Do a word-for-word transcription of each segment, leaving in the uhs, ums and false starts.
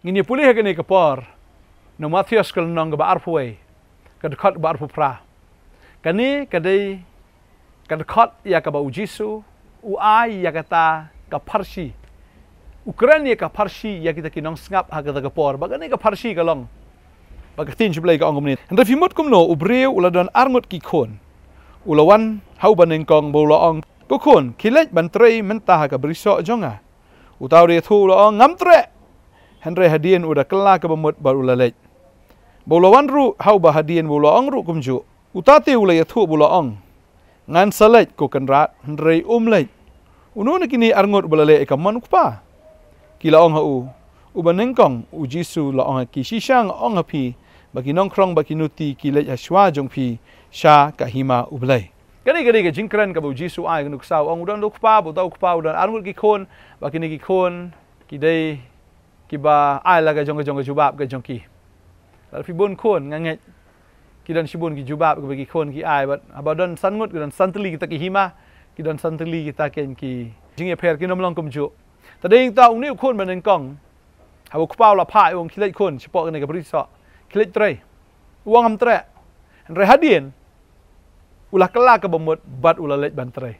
Ngin ïa pule ha kane ka por na Mathaios ka lynnong kaba arphew wei, ka dkhot kaba arphew phra. Kane ka dei ka dkhot ïa kaba u Jisu u ai ïa kata ka pharshi. U kren ïa ka pharshi ïa kita ki nongsngap ha kata ka por. Ba kane ka pharshi ka long, ba ka ktien U Blei ka ong kumne: Hynrei phi mut kumno, u briew u la don arngut ki khun. U la wan ha u banyngkong bad u la ong, ko khun, khie leit ban trei mynta ha ka brisoh jong nga. Uta u da ïathuh u la ong, ngam treh. Hynrei hadien u da kylla kaba mut bad u la leit. Bad u la wan ruh ha uba hadien bad u la ong ruh kumjuh. Uta te u la ïathuh bad u la ong, ngan sa leit ko kynrad, hynrei um leit. Uno na kine arngut uba la leh ïa ka mon u kpa? Ki la ong ha u, u banyngkong. U Jisu la ong ha ki, shisha nga ong ha phi, ba ki nongkhrong bad ki nuti ki leit ha shuwa jong phi sha ka hima U Blei. Kane ka dei ka jingkren kaba u Jisu ai ka nuksa, u ong u don u kpa, bad uta u kpa u don arngut ki khun, bad kine ki khun ki dei kiba ai la ka jong ka jong ka jubab ka jong ki. Lada phi bun khun, nga ngeit ki don shibun ki jubab kiba ki khun ki ai, bad haba don san ngut, ki don san tylli kita ki hima, ki don san tylli kita ki, ki jingïapher, kin ym long kumjuh. Te dei ïa kata une u khun banyngkong, haba u kpa u la phah ïa u ong, khie leit khun shapoh kane ka brisoh, khie leit trei. U ong, ngam treh. Hynrei hadien u la kylla kaba mut bad u la leit ban trei.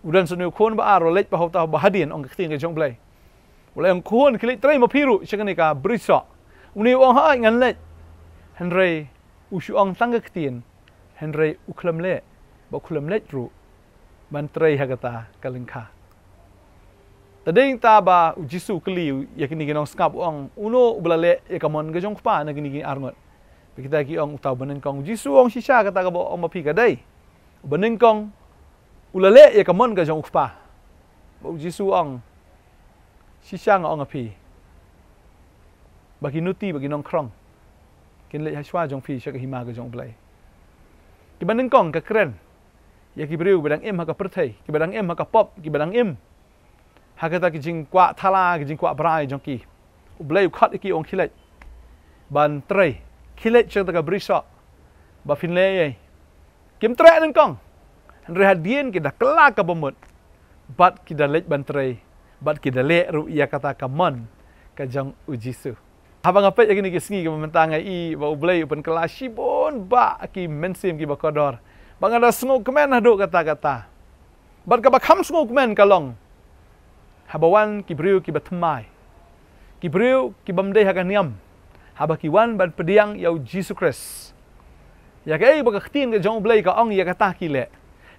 U don sa une u khun ba ar, u la leit pat ha uta uba hadien, ong ka ktien ka jong U Blei. U la ong, khun, khie leit trei ma phi ruh sha kane ka brisoh. Une u ong, hooid, ngan leit. Hynrei u shu ong tang ka ktien, hynrei u khlem leh, bad u khlem leit ruh ban trei ha kata ka lyngkha. Te dei ïa kata ba u Jisu u kylli ïa kine ki nongsngap, u ong, uno uba la leh ïa ka mon ka jong u kpa na kine ki arngut? Bad kita ki ong, uta u banyngkong. U Jisu u ong, shisha kata kaba ong ma phi ka dei, u banyngkong u la leh ïa ka mon ka jong u kpa. Bad u Jisu u ong, shisha nga ong ha phi, ba ki nuti bad ki nongkhrong kin leit ha shuwa jong phi sha ka hima ka jong U Blei. Ki banyngkong ka kren ïa ki briew kiba dang im ha ka pyrthei, kiba dang im ha ka pop, kiba dang im ha kata ki jingkwah thala, ki jingkwah brai jong ki. U Blei u khot ïa ki, u ong, khie leit ban trei, khie leit sha kata ka brisoh ba phin leh ei. Kim treh nyngkong, hynrei hadien ki da kylla kaba mut bad ki da leit ban trei, bad ki da leh ruh ïa kata ka mon ka jong u Jisu. Haba nga peit ïa kine ki sngi kiba mynta, nga i ba U Blei u pynkylla shibun bah ki mynsiem kiba kordor. Bad nga da sngewkmen haduh katta katta. Bad kaba kham sngewkmen ka long, haba wan ki briew kiba thymmai, ki briew ki bym dei ha ka niam, haba ki wan ban pdiang ïa u Jisu Khrist, ïa kaei ba ka ktien ka jong U Blei ka ong, ïa kata ki leh.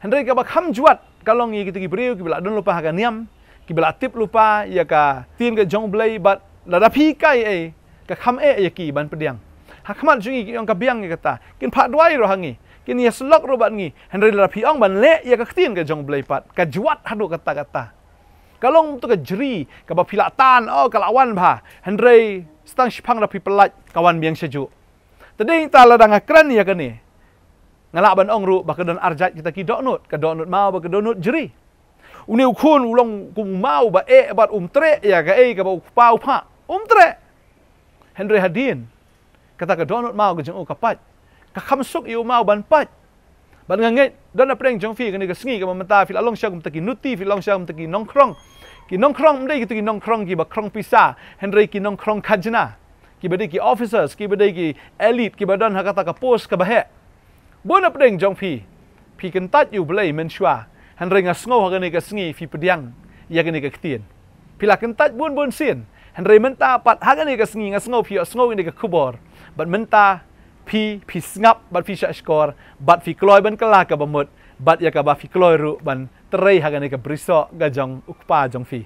Hynrei kaba kham jwat ka long ïa kita ki briew kiba la don lypa ha ka niam, kiba la tip lypa ïa ka ktien ka jong U Blei, bad lada phi hikai ei, ka kham eh ïa ki ban pdiang. Ha khmat jong ngi ki ong, ka biang ïa kata, kin phah duwai ruh ha ngi, kin ïasyllok ruh bad ngi, hynrei lada phi ong ban leh ïa ka ktien ka jong U Blei pat, ka jwat haduh katta katta. Ka long to ka jri kaba phi la tan, oh, ka la wan bha, hynrei sa tang shiphang da phi pyllait, ka wan biang shajuh. Te dei ïa kata lada nga kren ïa kane, nga lah ban ong ruh ba ka don arjait kita ki dohnud, ka dohnud maw bad ka dohnud jri. Une u khun u long kum u maw ba eh bad um treh ïa kaei kaba u kpa u phah. Um treh. Hynrei hadien, kata ka dohnud maw ka jong u ka pait. Ka kham suk ïa u maw ban pait. Bad nga ngeit, don napdeng jong phi kane ka sngi kaba mynta phi la long sha kumta ki nuti, phi la long sha kumta ki nongkhrong. Ki nongkhrong ym dei kita ki nongkhrong kiba khrong pisa, hynrei ki nongkhrong khajna, kiba dei ki officers, kiba dei ki elite, kiba don ha kata ka post kaba heh. Bun napdeng jong phi, phi kyntait ïa U Blei mynshuwa, hynrei nga sngew ha kane ka sngi phi pdiang ïa kane ka ktien. Phi la kyntait bun bun sien, hynrei mynta pat ha kane ka sngi nga sngew phi ïohsngew ïa kane ka khubor. Bad mynta phi, phi sngap bad phi shahshkor, bad phi kloi ban kylla kaba mut, bad ïa kaba phi kloi ruh ban trei ha kane ka brisoh ka jong u kpa jong phi.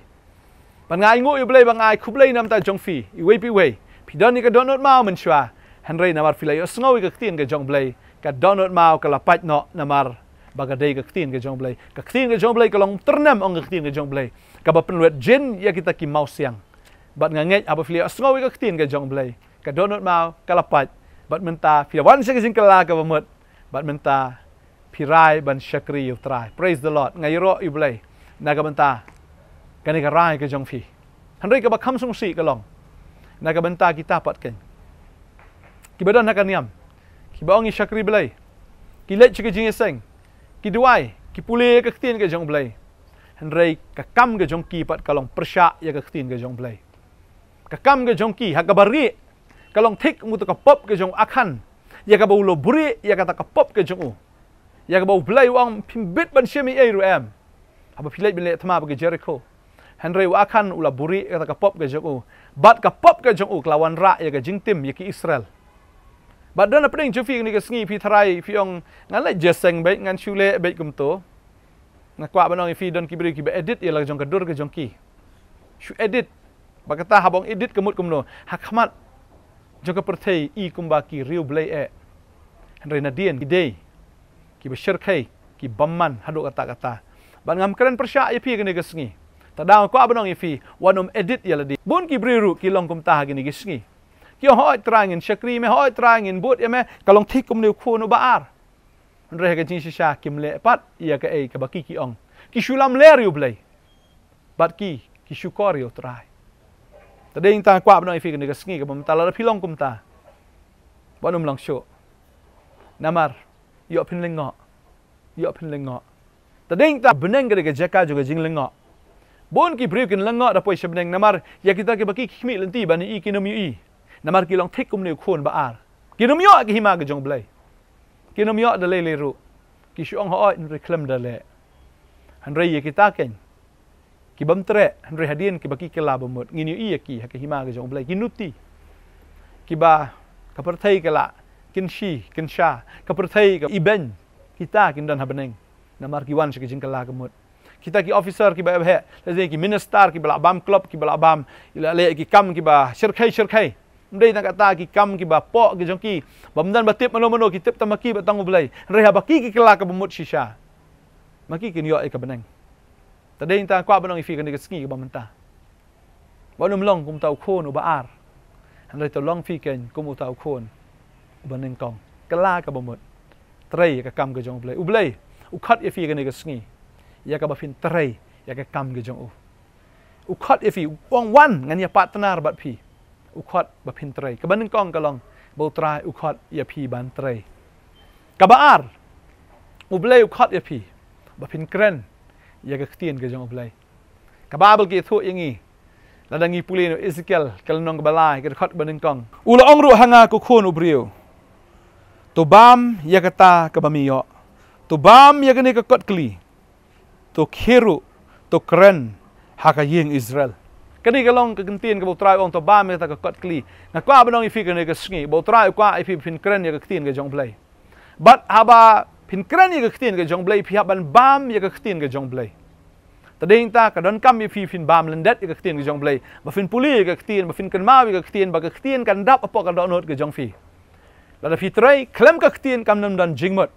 Bad nga ainguh ïa U Blei, bad nga ai khublei na ka bynta jong phi iwei pa iwei. Phi don ïa ka dohnud maw mynshuwa, hynrei namar phi la ïohsngew ïa ka ktien ka jong U Blei, ka dohnud maw ka la pait noh, namar ba ka dei ka ktien ka jong U Blei. Ka ktien ka jong U Blei ka long tyrnem, ong ka ktien ka jong U Blei, kaba pynlwet jin ïa kita ki mawsiang. Bad nga ngeit haba phi la ïohsngew ïa ka ktien ka jong U Blei, ka dohnud maw ka la pait. Bad mynta phi la wan sha ka jingkylla kaba mut. Bad mynta phi rai ban shakri ïa U Trai. Praise the Lord. Nga ïaroh ïa U Blei na ka bynta kane ka rai ka jong phi. Hynrei kaba kham sngewsih ka long na ka bynta kita pat keiñ, kiba don ha ka niam, kiba ong ngi shakri Blei, ki leit sha ka jingïaseng, ki duwai, ki pule ïa ka ktien ka jong U Blei, hynrei ka kam ka jong ki pat ka long pyrshah ïa ka ktien ka jong U Blei. Ka kam ka jong ki ha kaba rieh ka long thik kum uta ka pop ka jong u Akhan, ïa kaba u la burieh ïa kata ka pop ka jong u, ïa kaba U Blei u ong, phim bit ban shim ei ei ruh em haba phi leit ban leh thma bad ka Jerikho. Hynrei u Akhan u la burieh ïa kata ka pop ka jong u, bad ka pop ka jong u ka la wanrah ïa ka jingtim ïa ki Israel. Bad don hapdeng jong phi kane ka sngi phi tharai phi ong, ngan leit jingïaseng beit, ngan shu leh beit kumto. Nga kwah ban ong ïa phi, don ki briew kiba edit ïa la jong ka dur ka jong ki. Shu edit. Bad kata haba ong edit ka mut kumno? Ha khmat jong ka pyrthei i kumba ki riewblei eh. Hynrei nadien ki dei kiba shyrkhei, ki bymman haduh katta katta. Bad ngam kren pyrshah ïa phi kane ka sngi. Tang da nga kwah ban ong ïa phi, wat nym edit ïa lade. Bun ki briew ruh ki long kumta ha kine ki sngi. Ki ong, hooid Trai, ngin shakri ïa me, hooid Trai, ngin bud ïa me. Ka long thik kumne u khun uba ar. Hynrei ha ka jingshisha kim leh pat ïa kaei kaba ki ki ong. Ki shu lamler ïa U Blei. Bad ki, ki shukor ïa U Trai. Te dei nangta nga kwah ban ong ïa phi kane ka sngi kaba mynta, lada phi long kumta, wat nym long shuh. Namar ïoh phin lyngngoh. Ïoh phin lyngngoh. Te dei nangta bneng ka dei ka jaka jong ka jinglyngngoh. Bun ki briew kin lyngngoh da poi sha bneng, namar ïa kita kiba ki khmih lynti ban ïohi, kin ym ïohi. Namar ki long thik kumne u khun ba ar. Kin ym ïoh ïa ka hima ka jong U Blei. Kin ym ïoh da lei lei ruh. Ki shu ong, hooid, hynrei khlem da leh. Hynrei ïa kita keiñ ki bym treh, hynrei hadien kiba ki kylla ba mut, ngin ïohi ïa ki ha ka hima ka jong U Blei, ki nuti. Kiba ka pyrthei ka lah, kin shi, kin sha, ka pyrthei ka ibeiñ, kita kin don ha bneng. Namar ki wan sha ka jingkylla ka mut. Kita ki officer kiba heh, lehse ki minister kiba lah bam klop, kiba lah bam, ïa la leh ki kam kiba shyrkhei shyrkhei. Ym dei tang kata, ki kam kiba pop ki jong ki, bym don ba tip mano mano, ki tip tang ma ki bad tang U Blei. Hynrei haba ki ki kylla kaba mut shisha, ma ki kin ïoh ïa ka bneng. Te dei nangta nga kwah ban ong ïa phi kane ka sngi kaba mynta, wat nym long kum uta u khun uba ar. Hynrei to long phi keiñ kum uta u khun uba nyngkong. Kylla kaba mut. Trei ïa ka kam ka jong U Blei. U Blei u khot ïa phi kane ka sngi ïa kaba phin trei ïa ka kam ka jong u. U khot ïa phi, u ong, wan, ngan ïa partner bad phi. U khot ba phin trei. Kaba nyngkong ka long ba U Trai u khot ïa phi ban trei. Kaba ar, U Blei u khot ïa phi ba phin kren ïa ka ktien ka jong U Blei. Ka Baibl ka ïathuh ïa ngi, lada ngi pule na u Ezekiel ka lynnong kaba lai, ka dkhot kaba nyngkong, u la ong ruh ha nga, ko khun u briew, to bam ïa kata kaba me ïoh. To bam ïa kane ka kot kli. To khie ruh, to kren ha ka ïing Israel. Kane ka long ka ktien kaba U Trai u ong, to bam ïa kata ka kot kli. Nga kwah ban ong ïa phi kane ka sngi ba U Trai u kwah ïa phi ba phin kren ïa ka ktien ka jong U Blei. Bad haba phin kren ïa ka ktien ka jong U Blei, phi hap ban bam ïa ka ktien ka jong U Blei. Te dei nangta ka donkam ïa phi phin bam lyndet ïa ka ktien ka jong U Blei, ba phin pule ïa ka ktien, ba phin kynmaw ïa ka ktien, ba ka ktien kan dap hapoh ka dohnud ka jong phi. Lada phi trei khlem ka ktien, kam nym don jingmut.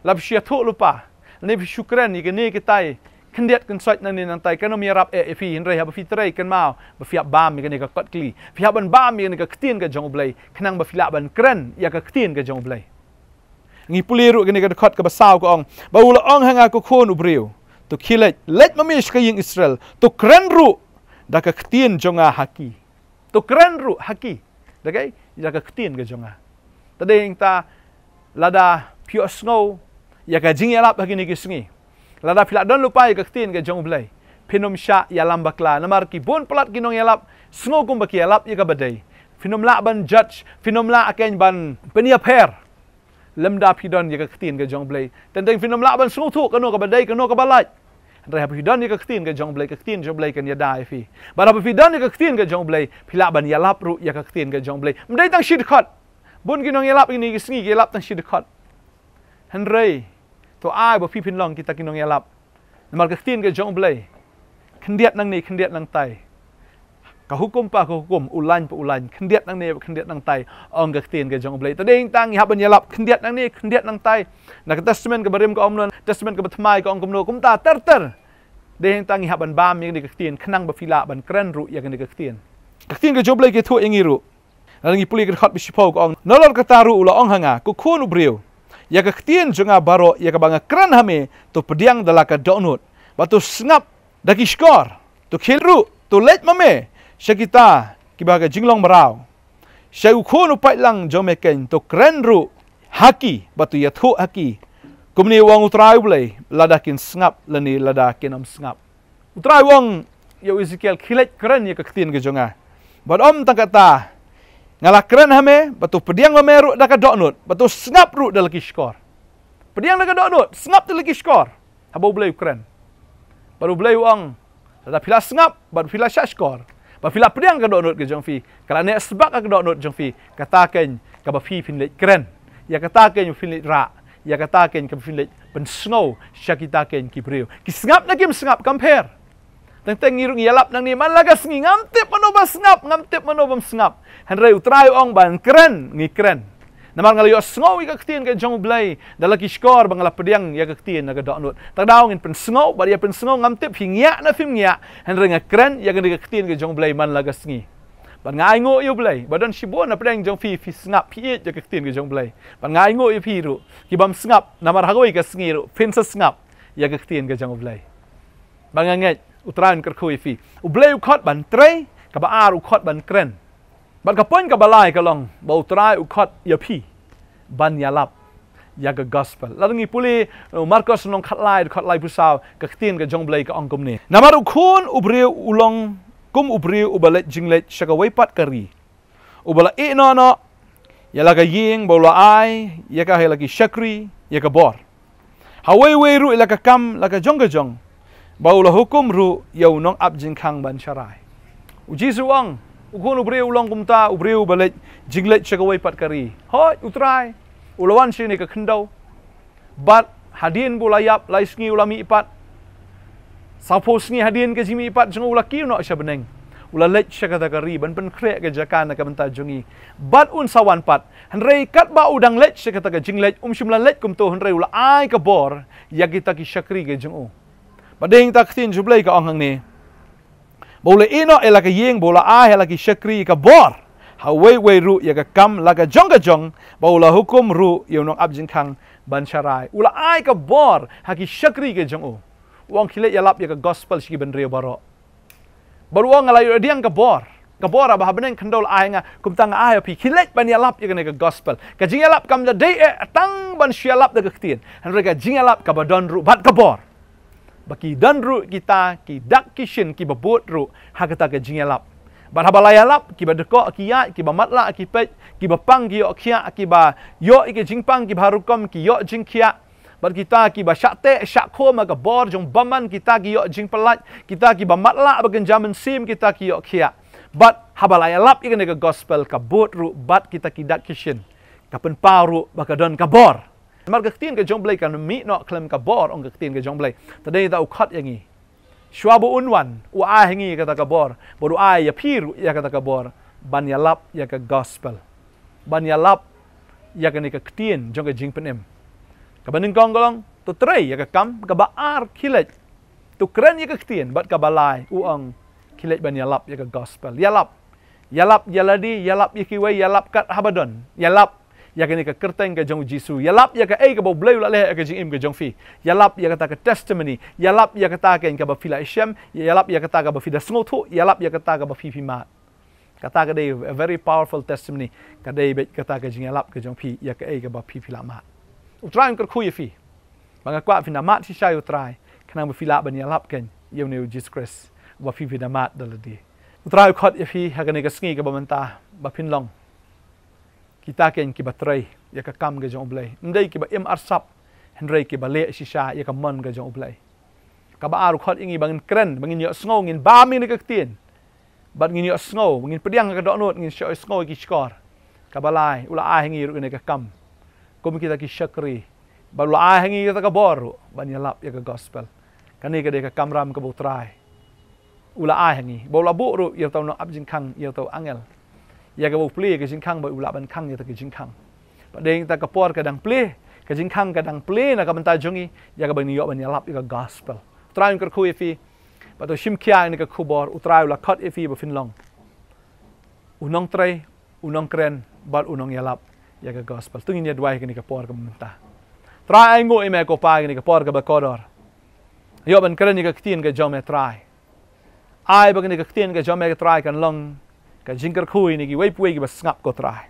Lada phi shu ïathuh lypa, lane phi shu kren ïa kine kitai khyndiat kynsoit nangne nangtai, kan ym ïarap eh ïa phi. Hynrei haba phi trei, kynmaw ba phi hap bam ïa kane ka kot kli. Phi hap ban bam ïa kane ka ktien ka jong U Blei, khnang ba phi lah ban kren ïa ka ktien ka jong U Blei. Ngi pule ruh kane ka dkhot kaba saw, ka ong, ba u la ong ha nga, ko khun u briew, to khie leit, leit ma me sha ka ïing Israel, to kren ruh da ka ktien jong nga ha ki. To kren ruh ha ki da ka, da ka ktien ka jong nga. Te dei nangta, lada phi ïohsngew ïa ka jingïalap ha kine ki sngi, lada phi lah don lypa ïa ka ktien ka jong U Blei, phin ym shah ïalam bakla. Namar ki bun palat ki nongïalap sngew kumba ki ïalap ïa kaba dei. Phin ym lah ban judge, phin ym lah keiñ ban pynïapher lymda phi don ïa ka ktien ka jong U Blei. Teng teng phin ym lah ban sngewthuh kano kaba dei, kano kaba lait. Hynrei haba phi don ïa ka ktien ka jong U Blei, ka ktien jong U Blei kan ïada ïa phi. Bad haba phi don ïa ka ktien ka jong U Blei, phi lah ban ïalap ruh ïa ka ktien ka jong U Blei. Ym dei tang shi dkhot. Bun ki nongïalap kine ki sngi ki ïalap tang shi dkhot. Hynrei to ai ba phi phin long kita ki nongïalap. Namar ka ktien ka jong U Blei, khyndiat nangne khyndiat nangtai, ka hukum pa ka hukum, u lain pa u lain, khyndiat nangne khyndiat nangtai, ong ka ktien ka jong U Blei. Te dei nangta ngi hap ban ïalap khyndiat nangne khyndiat nangtai. Na ka Testament kaba rim ka ong kumno, Testament kaba thymmai ka ong kumno, kumta ter ter. Dei nangta ngi hap ban bam ïa kane ka ktien, khnang ba phi lah ban kren ruh ïa kane ka ktien. Ka ktien ka jong U Blei ka ïathuh ïa ngi ruh. Lada ngi pule ka dkhot ba shiphew, ka ong, nalor kata ruh u la ong ha nga, ko khun u briew, ïa ka ktien jong nga baroh ïa kaba nga kren ha me, to pdiang da la ka dohnud, bad to sngap da ki shkor. To khie ruh, to leit ma me sha kita kiba ha ka jinglong mraw, sha u khun u paidlang jong me keiñ, to kren ruh ha ki bad to ïathuh ha ki kumne u ong U Trai U Blei, lada kin sngap lane lada kin ym sngap. U Trai u ong ïa u Ezekiel, khie leit kren ïa ka ktien ka jong nga. Bad ym tang kata, nga la kren ha me, bad to pdiang ma me ruh da ka dohnud, bad to sngap ruh da la ki shkor. Pdiang da ka dohnud, sngap da la ki shkor. Haba U Blei u kren. Bad U Blei u ong, lada phi la sngap, bad phi la shah shkor, bad phi la pdiang ka dohnud ka jong phi, ka la neh sbak ka dohnud jong phi, kata keiñ kaba phi phin leit kren. Ïa kata keiñ phin leit rah. Ïa kata keiñ kaba phin leit pynsngew sha kita keiñ ki briew. Ki sngap ne kim sngap kam pher. Teng teng ngi ruh ngi ïalap nangne man la ka sngi, ngam tip mano ba sngap, ngam tip mano bym sngap. Hynrei U Trai u ong ban kren, ngi kren. Namar nga la ïohsngew ïa ka ktien ka jong U Blei da la ki shkor, ba nga la pdiang ïa ka ktien na ka dohnud. Tang daw ngin pynsngew, bad ïa pynsngew ngam tip phi ngiah ne phim ngiah. Hynrei nga kren ïa kane ka ktien ka jong U Blei man la ka sngi. Bad nga ainguh ïa U Blei ba don shibun na pdeng jong phi, phi sngap, phi ïeit ïa ka ktien ka jong U Blei. Bad nga ainguh ïa phi ruh, ki bym sngap, namar ha kawei ka sngi ruh phin sa sngap ïa ka ktien ka jong U Blei. Ba nga ngeit, U Trai un kyrkhu ïa phi. U Blei u khot ban trei, kaba ar u khot ban kren. Bad ka point kaba lai ka long ba U Trai u khot ïa phi ban ïalap ïa ka gospel. Lada ngi pule, uh, Markos lynnong khatlai, khatlai phew saw, ka ktien ka jong U Blei ka ong kumne: Namar u Khun u briew u long kum u briew uba leit jingleit sha kawei pat ka ri, uba la ïeh noh noh ïa la ka ïing ba u la ai ïa ka ha la ki shakri ïa ka bor. Ha uwei uwei ruh ïa la ka kam la ka jong ka jong, ba u la hukum ruh ïa u nongap jingkhang ban sharai. U Jisu u ong, u Khun u briew u long kumta u briew uba leit jingleit sha kawei pat ka ri. Hooid, U Trai u la wan sha kane ka khyndew. Bad hadien ba u la ïap, lai sngi u la mih pat. Sawphew sngi hadien ka jingmih pat jong u, u la kiew noh sha bneng. U la leit sha kata ka ri ban pynkhreh ka jaka na ka bynta jong ngi. Bad un sa wan pat. Hynrei katba u dang leit sha kata ka jingleit, um shym la leit kumto, hynrei u la ai ka bor ïa kita ki shakri ka jong u. Bad dei ïa ka ktien jong U Blei ka ong hangne, ba u la ïeh noh ïa la ka ïing ba u la ai ha la ki shakri ïa ka bor. Ha uwei uwei ruh ïa ka kam la ka jong ka jong, ba u la hukum ruh ïa u nongap jingkhang ban sharai. U la ai ka bor ha ki shakri ka jong u. U ong, khie leit ïalap ïa ka gospel sha ki bynriew baroh. Bad u ong, nga la ïoh pdiang ka bor. Ka bor ba ha bneng khyndew la ai ha nga, kumta nga ai ha phi. Khie leit ban ïalap ïa kane ka gospel. Ka jingïalap kam da dei eh tang ban shu ïalap da ka ktien, hynrei ka jingïalap kaba don ruh bad ka bor. Ba ki don ruh kita ki dak ki shin kiba bud ruh ha kata ka jingïalap. Bad haba la ïalap, kiba dkoh ki ïaid, kiba matlah ki peit, kiba pang ki ïoh khiah, kiba ïoh ïa ki jingpang kiba har rukom ki ïoh jingkhiah. Bad kita kiba shah teh shah khum ha ka bor jong bymman, kita ki ïoh jingpyllait, kita kiba matlah ba kynja mynsiem, kita ki ïoh khiah. Bad haba la ïalap ïa kane ka gospel, ka bud ruh bad kita ki dak ki shin. Ka pynpaw ruh ba ka don ka bor. Namar ka ktien ka jong U Blei kan mih noh khlem ka bor, ong ka ktien ka jong U Blei. Te dei ta u khot ïa ngi. Shuwa ba un wan, u ai ha ngi ïa kata ka bor, bad u ai ïa phi ruh ïa kata ka bor ban ïalap ïa ka gospel. Ban ïalap ïa kane ka ktien jong ka jingpynim. Kaba nyngkong ka long, to trei ïa ka kam, kaba ar, khie leit. To kren ïa ka ktien, bad kaba lai, u ong, khie leit ban ïalap ïa ka gospel. Ïalap. Ïalap ïa lade, ïalap ïa kiwei, ïalap kat haba don. Ïalap ïa kane ka kyrteng ka jong U Jisu. Ïalap ïa kaei kaba U Blei u la leh ha ka jingim ka jong phi. Ïalap ïa kata ka testimony. Ïalap ïa kata keiñ kaba phi la ïashem. Ïalap ïa kata kaba phi da sngewthuh. Ïalap ïa kata kaba phi phi mad. Kata ka dei a very powerful testimony. Ka dei beit kata ka jingïalap ka jong phi ïa kaei kaba phi phi la mad. U Trai un kyrkhu ïa phi. Ba nga kwah phin da mad shisha ïa U Trai, khnang ba phi lah ban ïalap keiñ ïa une U Jisu Khrist, ba phi phin da mad da lade. U Trai u khot ïa phi ha kane ka sngi kaba mynta, ba phin long kita keiñ kiba trei ïa ka kam ka jong U Blei. Ym dei kiba im arsap, hynrei kiba leh shisha ïa ka mon ka jong U Blei. Kaba ar, u khot ïa ngi ba ngin kren, ba ngin ïohsngew, ngin bam ïa kane ka ktien. Bad ngin ïohsngew, ngin pdiang ka dohnud, ngin ïohsngew ïa ki shkor. Kaba lai, u la ai ha ngi ruh kane ka kam. Kum kita ki shakri. Bad u la ai ha ngi kata ka bor ruh ban ïalap ïa ka gospel. Kane ka dei ka kamram kaba U Trai u la ai ha ngi. Ba u la buh ruh ïa uta u nongap jingkhang, ïa uta u angel, ïa kaba u plie ïa ka jingkhang, ba u lah ban khang ïa kata ka jingkhang. Bad dei ïa kata ka por ka dang plie, ka jingkhang ka dang plie na ka bynta jong ngi, ïa kaba ngin ïoh ban ïalap ïa ka gospel. U Trai un kyrkhu ïa phi. Bad to shim khia ïa kane ka khubor, U Trai u la khot ïa phi ba phin long u nongtrei, u nongkren, bad u nongïalap ïa ka gospel. To ngin ïa duwai ha kane ka por kaba mynta. Trai, ainguh ïa me ko Pa ha kane ka por kaba kordor. Ïoh ban kren ïa ka ktien ka jong me Trai. Ai ba kane ka ktien ka jong me ko Trai kan long ka jingkyrkhu ïa ngi kiwei pa wei kiba sngap ko Trai.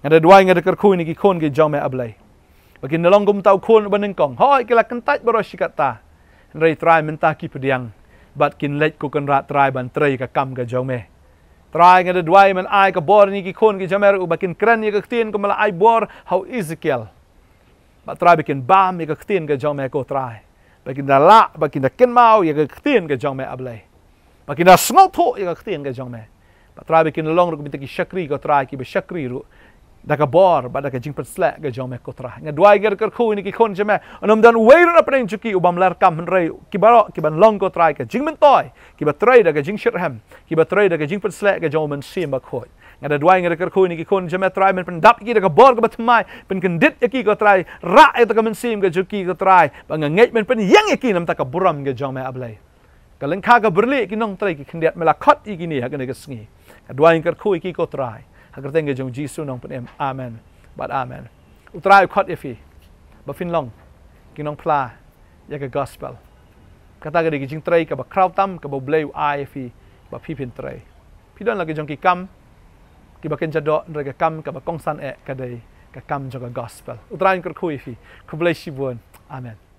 Nga da duwai, nga da kyrkhu ïa ngi ki khun ki jong me A Blei. Ba kin da long kum uta u khun uba nyngkong. Hooid, ki la kyntait baroh shi katta. Hynrei Trai mynta ki pdiang. Bad kin leit ko Kynrad Trai ban trei ka kam ka jong me. Trai, nga da duwai men ai ka bor ïa ki khun ki jong me ruh ba kin kren ïa ka ktien kumba la ai bor ha u Ezekiel. Bad Trai, ba kin bam ïa ka ktien ka jong me, ko Trai. Ba kin da lah, ba kin da kynmaw ïa ka ktien ka jong me, A Blei. Ba kin da sngewthuh ïa ka ktien ka jong me. Bad Trai, ba kin long ruh kum kita ki shakri, ko Trai, kiba shakri ruh da ka bor bad da ka jingpynsleh ka jong me, ko Trai. Nga duwai, nga da kyrkhu ïa ki khun jong me, un ym don uwei ruh na pdeng jong ki u bym leh kam, hynrei kiba ruh kiban long, ko Trai, ka jingmyntoi, kiba trei da ka jingshitrhem, kiba trei da ka jingpynsleh ka jong u Mynsiem Bakhuid. Nga da duwai, nga da kyrkhu ïa ki khun jong me, Trai, men pyndap ïa ki da ka bor kaba thymmai, pynkyndit ïa ki, ko Trai, rah ïa ka mynsiem ka jong ki, ko Trai, ba nga ngeit men pynïeng ïa ki na bynta ka burom ka jong me, A Blei. Ka lyngkha ka byrli, ki nongtrei ki khyndiat, me la khot ïa kine ha kane ka sngi. Nga duwai, nga kyrkhu ïa ki, ko Trai, ha ka kyrteng ka jong u Jisu, nongpynim. Amen bad amen. U Trai u khot ïa phi ba phin long ki nongphla ïa ka gospel. Kata ka dei ka jingtrei kaba khraw tam kaba U Blei u ai ïa phi ba phi phin trei. Phi don la ki jong ki kam kiba kynja doh, hynrei ka kam kaba kongsan eh ka dei ka kam jong ka gospel. U Trai un kyrkhu ïa phi. Khublei shibun. Amen.